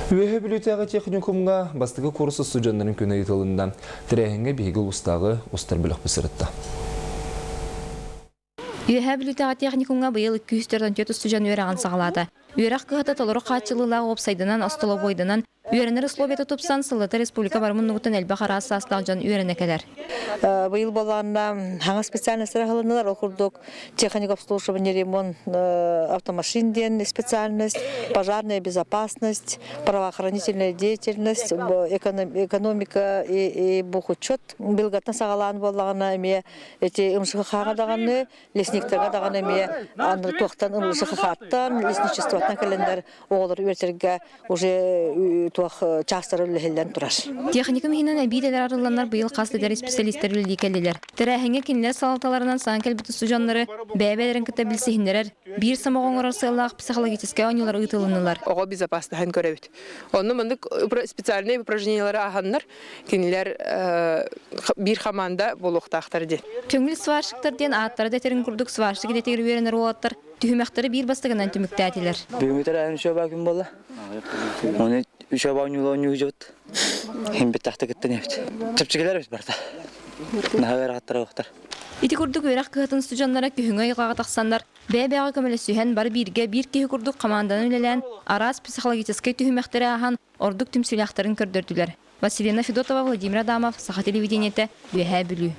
Үөһэ Бүлүүтээҕи техникумҥа бастакы курс устудьуоннарын күнэ ыытылынна. Тэрээһиҥҥэ биһиги улуустааҕы устар бөлөхпүт сырытта. Үөһээ Бүлүүтээҕи техникумҥа быйыл 244 устудьуон үөрэҕин саҕалаата. Үөрэх кыһата толору хааччыллыылаах уопсайданан, остолобуойданан, үөрэнэр условията тупсан, сыллата республика бары муннугуттан элбэх араас саастаах дьон үөрэнэ кэлэр. Быйыл буоллаҕына хаҥас специальностара аһылыннылар. Ол курдук техник обслуживания ремонт автомашин диэн специальность, пожарная безопасность, правоохранительная деятельность, экономика и бухучет. Билгаттан саҕалаан буоллаҕына эмиэ эти ымсыхаҕа даҕаны, лесниктарга даҕаны эмиэ аны туохтан ымсыхахаттан, лесничествоттан кэлэннэр оҕолору үөрэтэргэ уже туох чаастары үлэһиллэн турар. Техникум иһинэн эбии арылланнар быйыл хас да эдэр специалистар үлэлии кэллилэр. Тэрээһиҥҥэ кинилэр салалталарынан саҥа кэлбит устудьуоннары бэйэ-бэйэлэрин кытта билсиһиннэрэр, биир сомоҕо оҥорор сыаллаах психологическай оонньуулар ыытылыннылар. Оҕо безопасноһын көрөбүт. Онно маннык специальные упражнениялары ааһаннар кинилэр биир хамаанда буолуохтаахтар диэн. Көҥүл сварщиктар диэн ааттара да этэрин курдук сварщик идэтигэр үөрэнэр уолаттар түһүмэхтэри биир бастакынан түмүктээтилэр. Бүгүҥҥү тэрээһин үчүгэй күн буолла. Оны үчүгэй оонньуулар оонньуу дьыбыт. Химбиттахта кыттан эбит. Чэпчэкилэр эбит барыта. Наһаа ыарахаттара уохтар. Ити курдук үөрэх кыһатын устудьуоннара күһүҥҥү айылҕаҕа тахсаннар, бэйэ-бэйэҕэ көмөлөсүһэн, бары бииргэ биир киһи курдук хамаанданан үлэлээн, араас психологическай түһүмэхтэри ааһан, ордук түмсүүлээхтэрин көрдөрдүлэр. Василина Федотова, Владимир Адамов, Саха телевидениетэ, Үөһээ Бүлүү.